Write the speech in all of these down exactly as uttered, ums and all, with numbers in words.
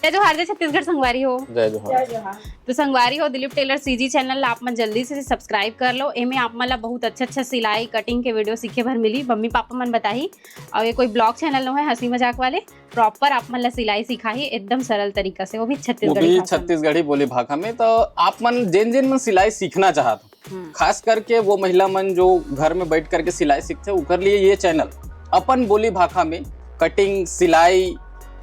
जय जोहार, जय छत्तीसगढ़ संगवारी हो। जय जोहार। जय जोहार। तो संगवारी हो, दिलीप टेलर सीजी चैनल ला आप मन जल्दी से सब्सक्राइब कर लो। एमे आप मन ला बहुत अच्छा अच्छा सिलाई कटिंग के वीडियो सीखे बर मिली। मम्मी पापा मन बताही, और ये कोई ब्लॉग चैनल नो है हंसी मजाक वाले, प्रॉपर आप मन ला सिलाई सिखाही एकदम सरल तरीका से, वो भी वो छत्तीसगढ़ी भी भाषा में। छत्तीसगढ़ी बोली भाखा में। तो आप मन जेन जेन मन सिलाई सीखना चाहत हो, हम्म। खास करके वो महिला मन जो घर में बैठ करके सिलाई सीखते, उकर लिए ये चैनल अपन बोली भाखा में कटिंग सिलाई,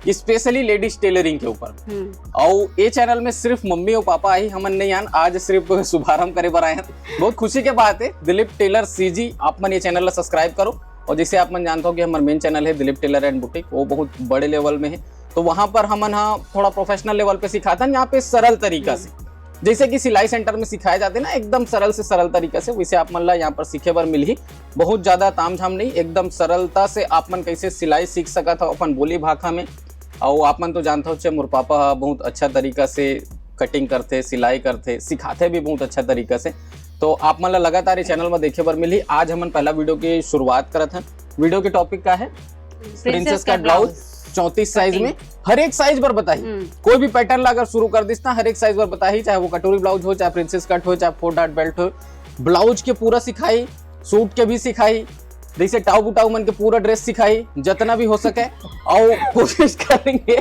स्पेशली लेडीज टेलरिंग के ऊपर। हम्म। और ये चैनल में सिर्फ मम्मी और पापा ही हमन नहीं आन, आज सिर्फ शुभारंभ करे बर आए हैं। बहुत खुशी के बात है। दिलीप टेलर सीजी, आप मन ये चैनल ला सब्सक्राइब करो। और जैसे आप मन जानते हो कि हमारा मेन चैनल है दिलीप टेलर एंड बुटीक, वो बहुत बड़े लेवल में है, तो वहां पर हमन हा थोड़ा प्रोफेशनल लेवल पे सिखाथन, यहाँ पे सरल तरीका से, जैसे कि सिलाई सेंटर में सिखाए जाते ना, एकदम सरल से सरल तरीका से, वैसे आप मन ला यहाँ पर सीखे बर मिलही। बहुत ज्यादा तामझाम नहीं, एकदम सरलता से आप मन कैसे सिलाई सीख सकत हो अपन बोली भाखा में। और आप मन तो जानते हो, मोर पापा ह बहुत अच्छा तरीका से कटिंग करथे, सिलाई करथे, सिखाथे भी बहुत अच्छा तरीका से। तो आप मन ला लगातार ये चैनल में देखे बर मिलही। आज हमन पहला वीडियो की शुरुआत करत हन। वीडियो के टॉपिक का है? प्रिंसेस कट ब्लाउज, चौंतीस साइज में। हर एक साइज बर बताही। हम्म। कोई भी पैटर्न ला अगर शुरू कर दिस ना, हर एक साइज बर बताही, चाहे वो कटोरी ब्लाउज हो, चाहे प्रिंसेस कट हो, चाहे फोर डार्ट बेल्ट हो, ब्लाउज के पूरा सिखाही, सूट के भी सिखाही, जैसे टाऊ बुटाऊ मन के पूरा ड्रेस सिखाही, जितना भी हो सके। और कोशिश करेंगे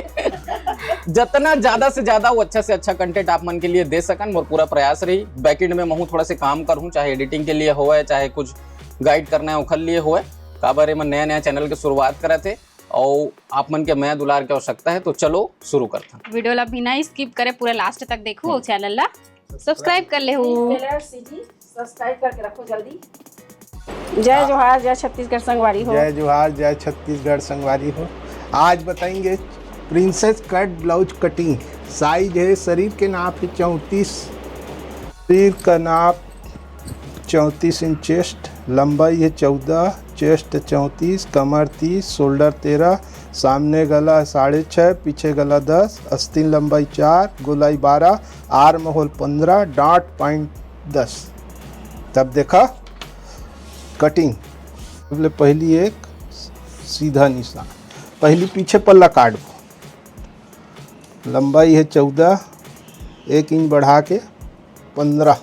जितना ज्यादा से ज्यादा वो अच्छा से अच्छा कंटेंट आप मन के लिए दे सकन, मोर पूरा प्रयास रही। बैकएंड में महू थोड़ा से काम करहूँ, चाहे एडिटिंग के लिए होए, चाहे कुछ गाइड करना है ओखर लिए होए। काबर एमन नया नया चैनल के शुरुआत करत हे और आप मन के मया दुलार के आवश्यकता है। तो चलो शुरू करथन। वीडियो ला बिना स्किप करे पूरा लास्ट तक देखो, हम्म। चैनल ला सब्सक्राइब कर लेहू। टेलर सीजी सब्सक्राइब करके रखो जल्दी। जय जोहार, जय छत्तीसगढ़ संगवारी हो। जय जोहार, जय छत्तीसगढ़ संगवारी हो। आज बताएंगे प्रिंसेस कट ब्लाउज कटिंग। साइज है, शरीर के नाप है चौंतीस, शरीर का नाप चौंतीस इंच चेस्ट, लंबाई है चौदह, चेस्ट चौंतीस, कमर तीस, शोल्डर तेरह, सामने गला साढ़े छः, पीछे गला दस, अस्तीन लंबाई चार, गोलाई बारह, आर्म होल पन्द्रह, डार्ट पॉइंट दस। तब देखा कटिंग, पहली एक सीधा निशान, पहली पीछे पल्ला काटबो, लंबाई है चौदह, एक इंच बढ़ा के पन्द्रह।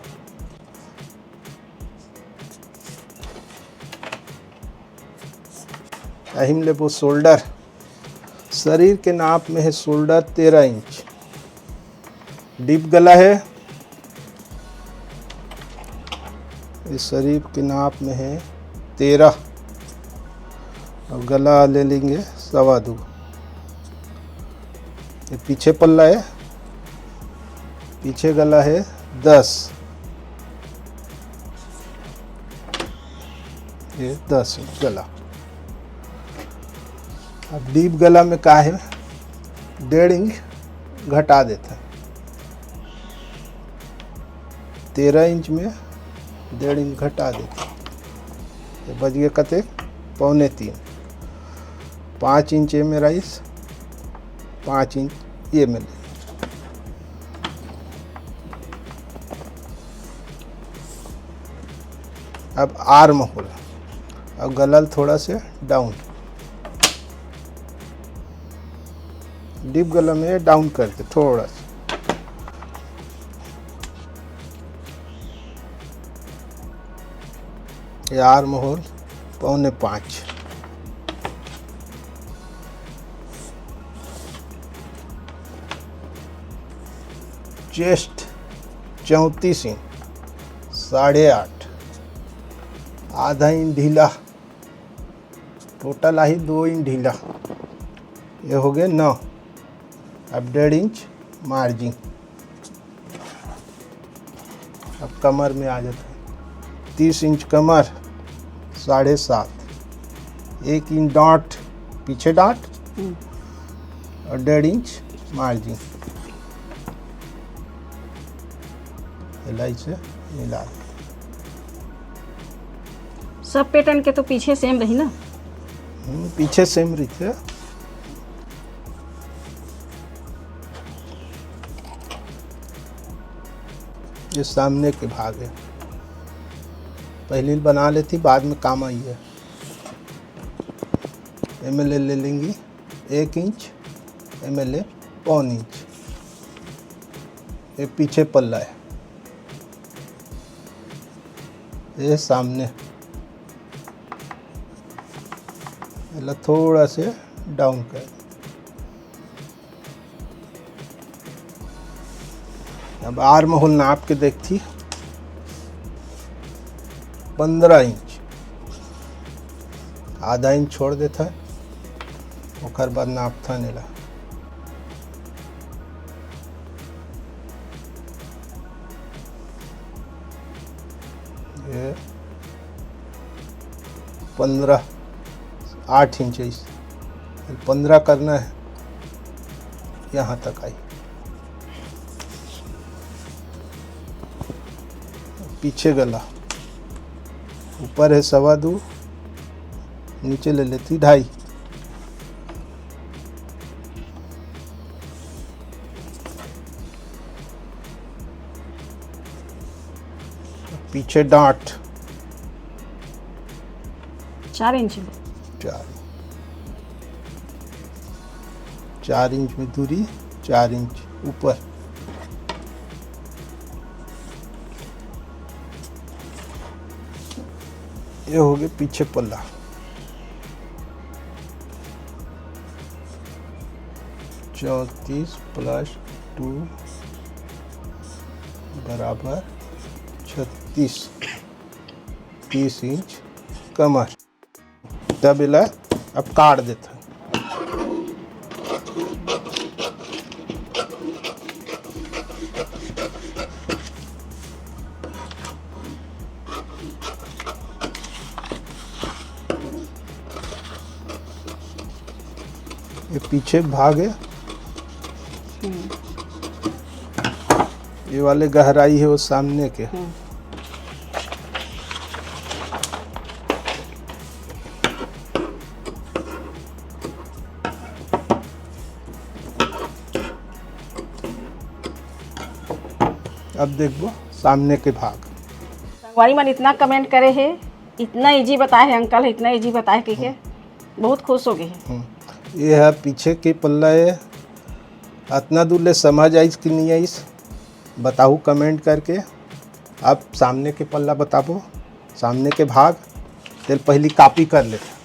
अहिम लेबो शोल्डर, शरीर के नाप में है शोल्डर तेरह इंच, डीप गला है, ये शरीर के नाप में है तेरह, और गला ले लेंगे सवा दो। ये पीछे पल्ला है, पीछे गला है दस, ये दस इंच गला। अब डीप गला में का है, डेढ़ इंच घटा देता है, तेरह इंच में डेढ़ इंच घटा देता है, तो बच गए कते, पौने तीन। पाँच इंच ये में रहिस, पाँच इंच ये में ले। अब आर्म होल, अब गला ल थोड़ा से डाउन, डीप गला में डाउन करके थोड़ा सा, ये आर्म होल पौने पाँच। चेस्ट चौंतीस इंच, साढ़े आठ, आधा इंच ढीला, टोटल आही दो इंच ढीला, ये हो गए नौ। अब डेढ़ इंच मार्जिन। अब कमर में आ जाता है, तीस इंच कमर, साढ़े सात, एक इंच डांट, पीछे डांट, हम्म। और डेढ़ इंच मार्जिन। हिलाई से मिला दे। सब पैटर्न के तो पीछे सेम रही ना? हम्म, पीछे सेम रही थे। ये सामने के भाग है, पहले बना लेती, बाद में काम आई है। एम एल ए ले लेंगी एक इंच, एम एल ए पौन इंच। ये पीछे पल्ला है, ये सामने। एला थोड़ा से डाउन कर। अब आर्म होल नाप के देखथी, पंद्रह इंच, आधा इंच छोड़ देथन, ओकर बाद नापथन एला। ये पंद्रह, आठ इंच है, इस पंद्रह करना है, यहाँ तक आई। पीछे गला ऊपर है सवा दो, नीचे ले लेती ढाई। पीछे डांट चार इंच। चार, चार इंच में दूरी, चार इंच ऊपर। ये हो गए पीछे पल्ला। चौंतीस प्लस टू बराबर छत्तीस, तीस इंच कमर। तब एला अब काट देथन। ये पीछे भाग है, ये वाले गहराई है वो सामने के। अब देखबो सामने के भाग। संगवारी मन इतना कमेंट करे हे, इतना इजी बताए हे अंकल, इतना इजी बताए कहिके बहुत खुश हो गए हे। हम्म। ये है पीछे के पल्ला, ये अतना दूर ले समझ आइस कि नहीं आइस, बताहू कमेंट करके। अब सामने के पल्ला बताबो, सामने के भाग तेल पहली कॉपी कर लेते।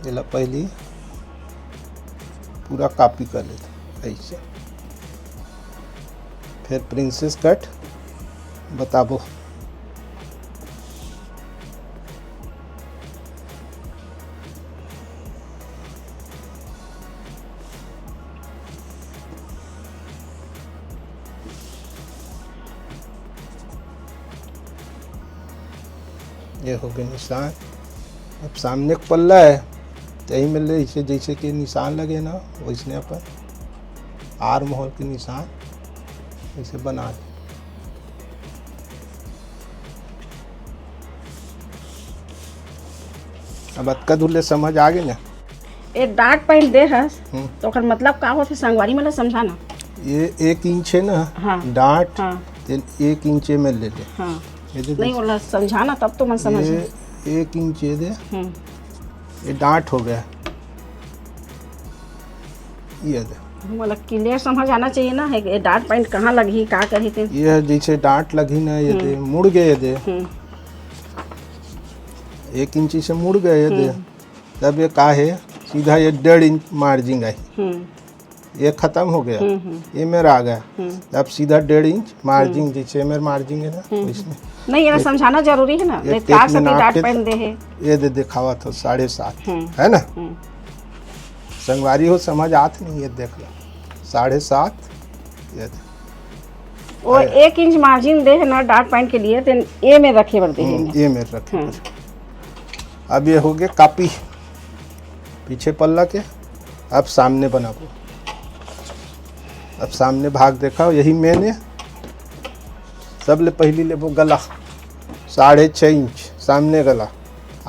एला पहली पूरा कॉपी कर लेते ऐसे, फिर प्रिंसेस कट बताबो। ये हो गए निशान। अब सामने के पल्ला है, तो यही में ले इसे जैसे कि निशान लगे ना, वैसने अपन आर्म होल के निशान ऐसे बना दे। अब अतका दूर ले समझ आ गए ना? ये डार्ट पहन दे हस, हम्म। तो ओकर मतलब का होथे, संगवारी मन ला समझा ना। ये एक इंच है ना, हाँ। डार्ट, हाँ। तेन एक इंच में ले ले। हाँ। ये दे नहीं, दे। ओला समझा ना, तब तो मन समझ ये एक इंच ये दे। हम्म। ये डार्ट हो गया। ये दे। मोला क्लियर समझ आना चाहिए ना, है ये डार्ट पॉइंट कहाँ लगही, का करही ते। ये है, जैसे डार्ट लगही ना, ये हम्म। दे, मुड़ गए ये दे। हम्म। एक इंची से मुड़ गए ये दे। हम्म। तब ये का है, सीधा ये डेढ़ इंच मार्जिन आई। हम्म। ये खत्म हो गया, हम्म, हम्म। ये मेरा आ गया। हम्म। अब सीधा डेढ़ इंच मार्जिन, हम्म। जैसे मेरा मार्जिन है ना, हम्म। इसमें नहीं, ये ये समझाना जरूरी है ना, ये नहीं टेप का में सती नाप डार्ट के पहन दे है। ये दे दिखावा था साढ़े सात, हम्म। है ना? हम्म। संगवारी हो, समझ आत नहीं, ये देख लो, साढ़े सात, ये दे। वो अरे। एक इंच मार्जिन दे है ना डार्ट पॉइंट के लिए, तेन ए में रखे बर दे है हम्म, ना। ए में रखे हम्म। बर। अब ये हो गए कॉपी पीछे पल्ला के। अब सामने बनाबो। अब सामने भाग देखाओ, यही मेन है। सबले पहली लेबो गला, साढ़े छः इंच सामने गला,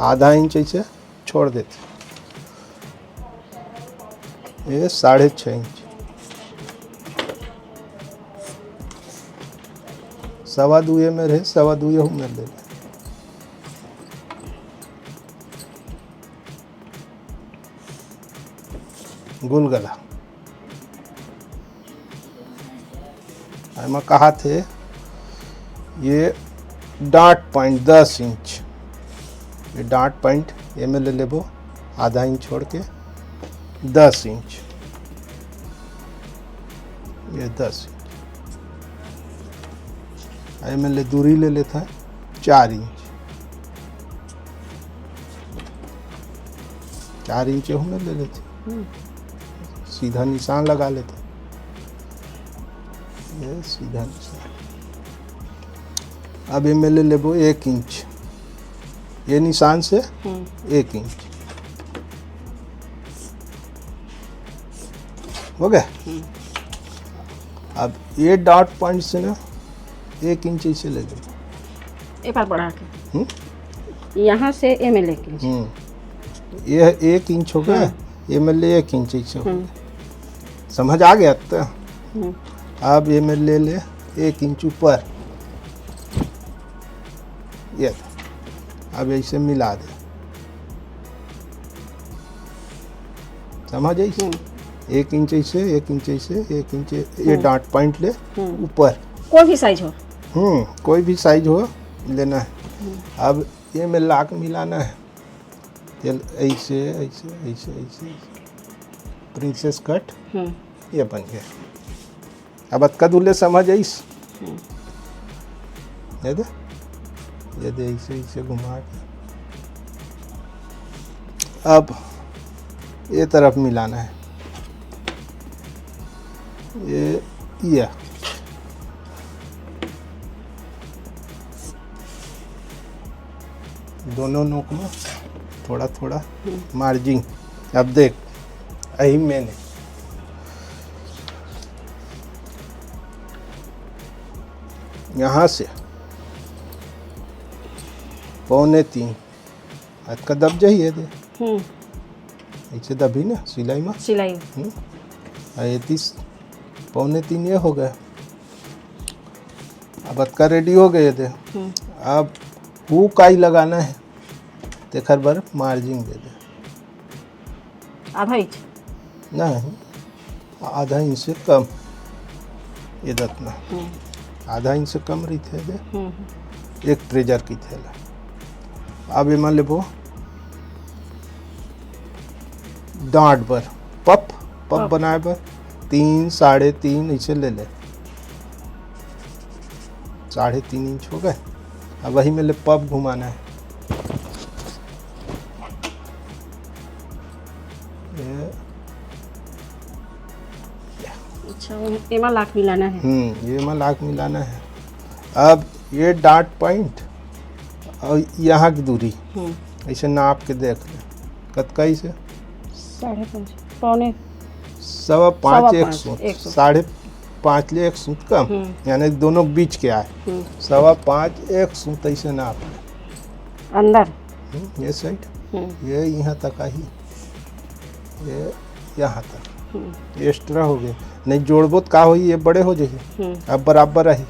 आधा इंच ऐसे छोड़ देते। ये साढ़े छः इंच, सवा दुए में रहे, सवा दुए हूँ में ले ले। गुलगला। एमा कहा थे ये dot point दस इंच, ये dot point एमे ले लेबो आधा इंच छोड़ के दस इंच, ये दस इंच। एमे ले दूरी ले लेथा चार इंच, चार इंच एहू में ले लेथे। सीधा निशान लगा लेथे। ये सीधा निशान। अब एमे ले लेबो एक इंच, ये निशान से एक इंच। हो गया। अब ये dot point से ना एक इंच ऐसे ले लेबो। एक बार बढ़ा के हम्म? यहाँ से एमे ले एक इंच। हम्म। ये एक इंच हो गया। एमे ले एक इंच ऐसे हो गया। समझ आ गया? तो अब एमे ले ले एक इंच ऊपर, ये अब ऐसे मिला दे। समझ आई? एक इंच ऐसे, एक इंच ऐसे, एक इंच, ये dot point ले ऊपर। कोई भी साइज हो। हम्म, कोई भी साइज हो, लेना है। अब ये में लाक मिलाना है, ये ऐसे, ऐसे, ऐसे, ऐसे, प्रिंसेस कट। ये बन गया। अब अतका दूर ले समझ आइस? ये दे, ये दे, ऐसे, ऐसे घुमा के। अब ये तरफ मिलाना है, ये, ये दोनों नोक में थोड़ा थोड़ा मार्जिन। अब देख, यही मैंने यहाँ से पौने तीन, अतका दब जाही ये दे। हम्म। ऐसे दबी ना सिलाई में। सिलाई। हम्म। आ ये तीस, पौने तीन ये हो गया। अब अतका रेडी हो गए दे। हम्म। अब हुक आई लगाना है, तेखर बर मार्जिन दे दे। आधा इंच। नहीं, आधा इंच से कम। ये दतना आधा इंच से कम रहिथे दे। एक ट्रेजर की थैला। अब एमा लेबो डांट बर पप, पप बनाए बर तीन, साढ़े तीन ऐसे ले ले। साढ़े तीन इंच हो गए। अब वही में ले पप घुमाना है। ये, अच्छा, वो एमा लाक मिलाना है। हम्म, ये में लाक मिलाना है। अब ये डांट पॉइंट और यहाँ की दूरी ऐसे नाप के देख ले, कतका इसे? साढ़े पाँच, पौने सवा पाँच, सवा एक पाँच, सूत, एक सूत। साढ़े पाँच ले एक सूत कम, यानी दोनों बीच के आए। सवा पाँच, एक सूत ऐसे नाप ले। अंदर। हम्म, ये साइड, ये यहाँ तक आई, ये यहाँ तक, ये एक्स्ट्रा हो गए। नहीं जोड़बो तो का होई, ये बड़े हो जाही। अब बराबर आही।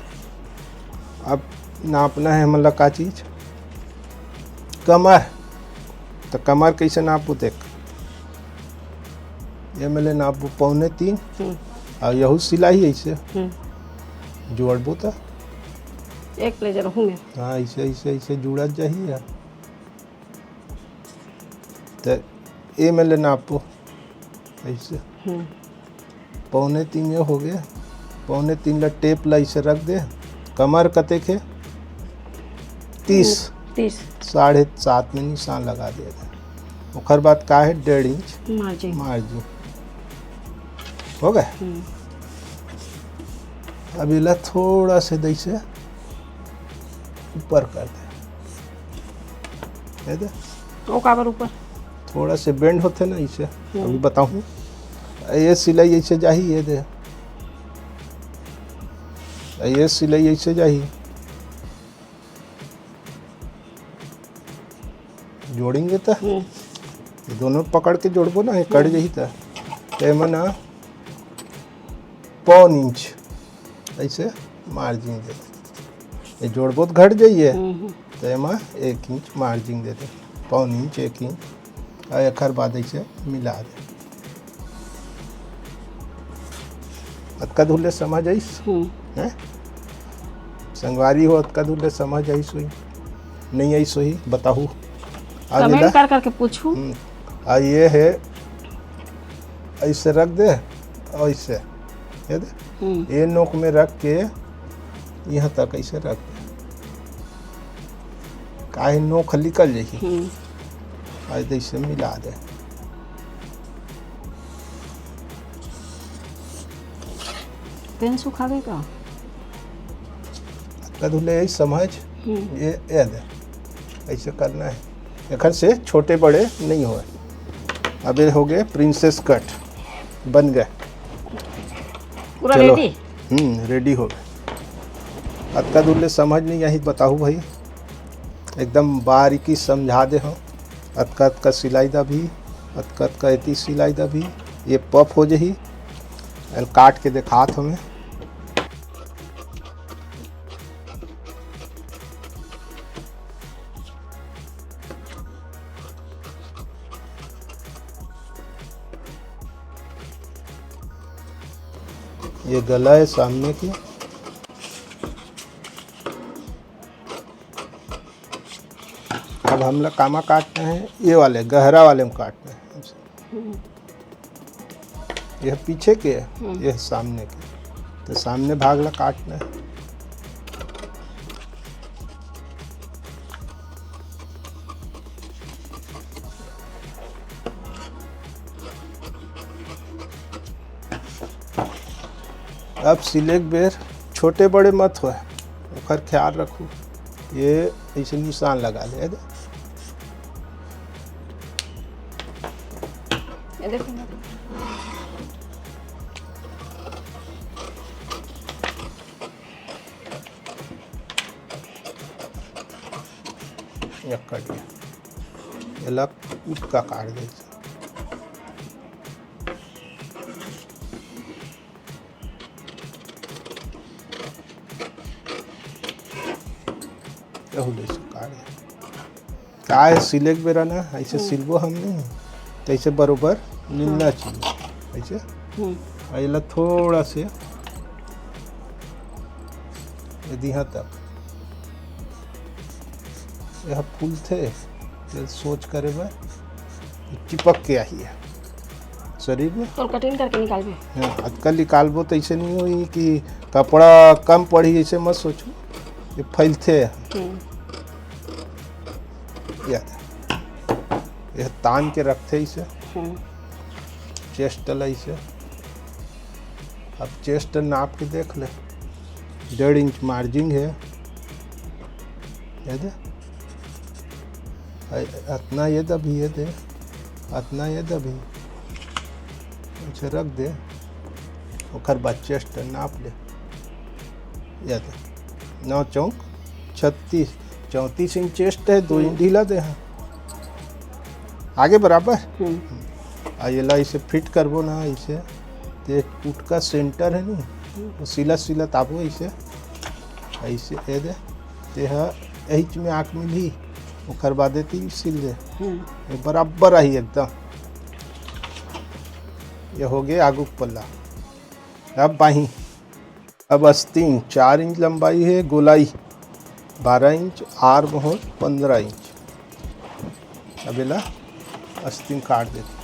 अब नापना है मतलब का चीज, कमर। तो कमर कैसे नापू देख, ये में ले नापू पौने तीन, और यहू सिलाई ऐसे जोड़बो तो एक प्लेजर हूँ मैं। हाँ, ऐसे ऐसे ऐसे जुड़त जाही है। तो ये में ले नापो ऐसे, पौने तीन ये हो गया। पौने तीन ला टेप ला ऐसे रख दे। कमर कतेक है? तीस। तीस। साढ़े सात में निशान लगा दिया था। ओकर बाद का है? डेढ़ इंच मार्जिन। मार्जिन हो गए। अब इला थोड़ा से दैसे ऊपर कर दे, दे दे। वो काबर ऊपर? थोड़ा से बेंड होते ना इसे, अभी बताऊँ। ये सिलाई ऐसे जाही, ये दे, ये सिलाई ऐसे जाही। जोड़ेंगे तो ये दोनों पकड़ के जोड़बो ना, ये कट जाही तो, तो एमा ना पौन इंच ऐसे मार्जिन दे। ये जोड़बो तो घट जाइए, तो एमा एक इंच मार्जिन दे दे, पौन इंच, एक इंच, और एकर बाद ऐसे मिला दे। अतका दूर ले समझ आइस? हम्म। हैं? संगवारी हो, अतका दूर ले समझ आइस होही? नहीं आइस होही? बताहू। अब कमेंट एला कर करके पूछू। हम्म। आ ये है, ऐसे रख दे, ऐसे, ये दे। हम्म। ये नोक में रख के यहाँ तक ऐसे रख दे। काहे नोक निकल जाही। हम्म। आज ऐसे मिला दे। पेन सुखावे का? कदू ले यही समझ, हम्म। ये, ये दे। ऐसे करना है। एखर से छोटे बड़े नहीं होए। अब ये हो गए प्रिंसेस कट, बन गए। पूरा चलो। रेडी? हम्म, रेडी हो गए। अतका दूर ले समझ नहीं आई, बताहू भाई, एकदम बारीकी समझा दे हो। अतका अतका सिलाई दा भी, अतका अतका एती सिलाई दा भी, ये पफ हो जही। एल काट के दिखात हमें। ये गला है सामने की। अब हमला कामा काटना है, ये वाले गहरा वाले में काटना है। हम्म। यह पीछे के है, हम्म। यह सामने के, तो सामने भाग ला काटना है। अब सिले के बेर छोटे बड़े मत होए, ओकर ख्याल रखू। ये ऐसे निशान लगा ले, ये दे। ये देखो ना। ये कट गया। ये ला कुटका काट दे। यहू ले से काट दे। का है, सिले के बेरा ना, ऐसे हम्म। सिलबो हम नहीं, तो ऐसे बरोबर मिलना हाँ। चाहिए, ऐसे। हम्म। और ये ला थोड़ा से, ये दिहा तक, यह फूलथे, ये सोच करे बर, ये चिपक के आही है शरीर में। तो कटिंग करके निकालबे। हाँ, आजकल निकालबो तो ऐसे नहीं होई कि कपड़ा कम पड़ी, ऐसे मत सोचो, ये फैलथे। हम्म। या, यह तान के रखथे इसे। हम्म। चेस्ट ला इसे। अब चेस्ट नाप के देख ले, डेढ़ इंच मार्जिन है, ये दे। अ-, अतना ये दे अभी, ये दे, अतना ये दे अभी, इसे रख दे, ओकर बाद चेस्ट नाप ले। ये दे, नौ चौक छत्तीस, चौंतीस इंच चेस्ट है, दो इंच हम्म। ढीला दे, हाँ। आगे बराबर? हम्म। आ ये ला इसे फिट करबो ना, इसे, ते कुटका सेंटर है नी, हम्म। वो सिला सिला ताबो इसे, ऐसे ये दे, ते हा एहिच में आँख मिलही, ओकर बाद एती सिल दे। हम्म। ये बराबर आही एकदम। ये हो गए आगू के पल्ला। अब बाही। अब अस्तीन चार इंच लंबाई है, गोलाई बारह इंच, आर्म होल पंद्रह इंच। अब एला अस्तीन काट देते।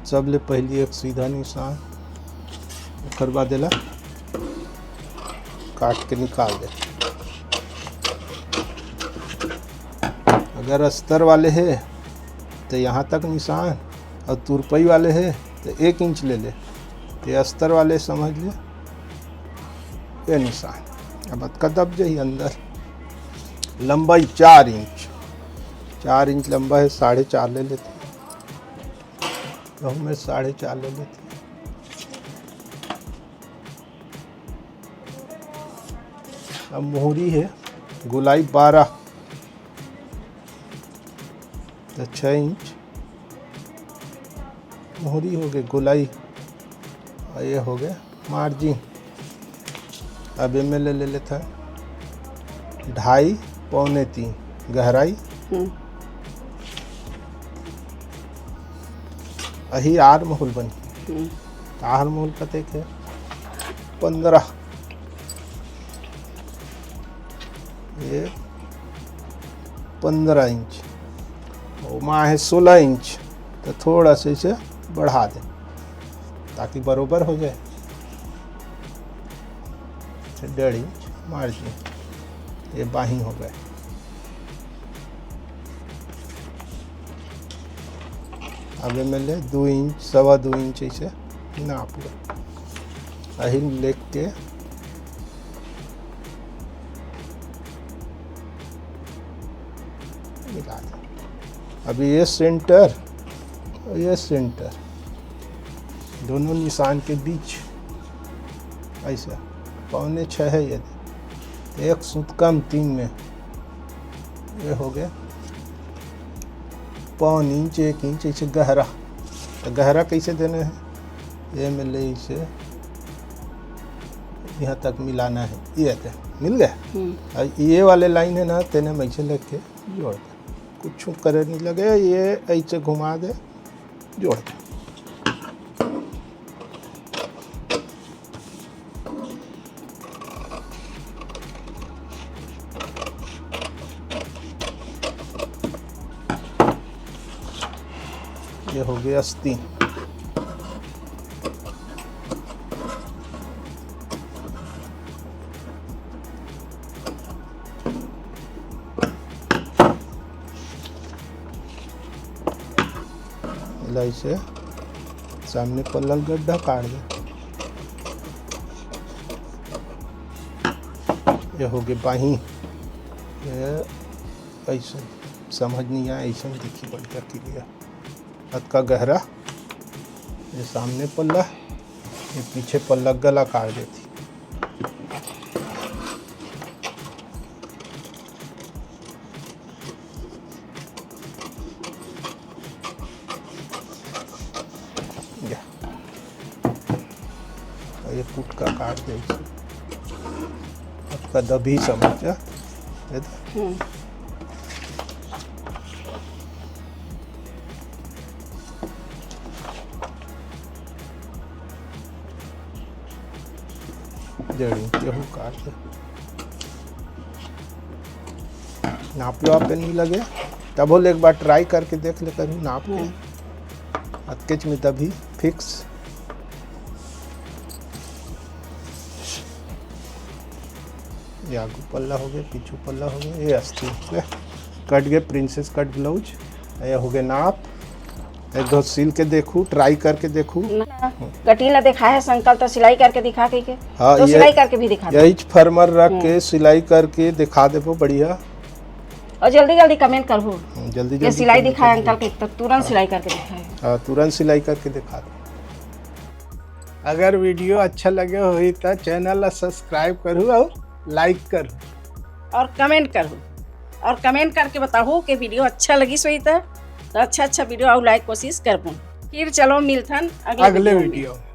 सबले पहली एक सीधा निशान, ओकर बाद एला काट के निकाल दे। अगर अस्तर वाले हे, तो यहाँ तक निशान, और तुरपई वाले हे, तो एक इंच ले ले। ये अस्तर वाले समझ ले, ये निशान। अब अतका दब जाही अंदर। लंबाई चार इंच, चार इंच लंबा है, साढ़े चार ले लेते। तो मैं साढ़े चार ले लेते। अब मोहरी है, गोलाई बारह, तो छः इंच मोहरी हो गए, गोलाई, और ये हो गए मार्जिन। अब एमे ले, ले लेता ढाई, पौने तीन गहराई। हम्म। यही आर्म होल बनही। हम्म। आर्म होल कतेक हे? पंद्रह। ये पंद्रह इंच, ओमा हे सोलह इंच, तो थोड़ा सा इसे बढ़ा दे ताकि बरोबर हो जाए। अच्छा, डेढ़ इंच मार्जिन, ये बाही हो गए। अब एमे ले दू इंच, सवा दू इंच ऐसे नाप लो। अही लेके मिला दे। अभी ये सेंटर और ये सेंटर, दोनों निशान के बीच ऐसा पौने छः है ये, एक सूत कम तीन में, ये हो गया पौन इंच, एक इंच ऐसे गहरा। तो गहरा कैसे देना है? ये में ले इसे यहाँ तक मिलाना है, ये तक मिल गया। हम्म। और ये वाले लाइन है ना, तेने में ऐसे लेके जोड़ दे, कुछ करे नहीं लगे, ये ऐसे घुमा दे, जोड़ दे। ये हो गया आस्तीन। एला इसे सामने पल्ला ल गड्ढा काट दे। ये हो गए बाही। ये ऐसे समझ नहीं आया, ऐसे दिखी बढ़िया clear। अतका गहरा, ये सामने पल्ला, ये पीछे पल्ला गला काट देती। या। ये पुटका काट दे, अतका दबी समझ जा, ये तो। हम्म। जड़ी केहू काट दे। नाप लो आप, नहीं लगे तब बोले, एक बार try करके देख ले करू नाप के। हम्म। अतकेच में तभी fix। ये आगू पल्ला हो गए, पीछू पल्ला हो गए, ये अस्तीन ले कट गए, princess cut blouse। ये हो गए नाप, एक दो सिल के देखू, try करके देखू। ना, cutting ला दिखाए हे अंकल, तो सिलाई करके दिखा कहिके। हाँ, तो ये सिलाई करके भी दिखा दे। यही former रख के हम्म। सिलाई करके दिखा देबो, बढ़िया। और जल्दी जल्दी comment करबो हम्म, जल्दी कि जल्दी सिलाई comment दिखाए करबो। अंकल के, तो तुरंत हाँ। सिलाई करके दिखाए। हाँ, तुरंत सिलाई करके दिखा दे। अगर video अच्छा लगे होही, तो channel ला subscribe करू और like करू। और comment करू। और comment करके बताहू कि video अच्छा लगिस होही, तो, तो अच्छा अच्छा video और लाए कोशिश करबो। फिर चलो मिलथन अगले अगले video में। Video।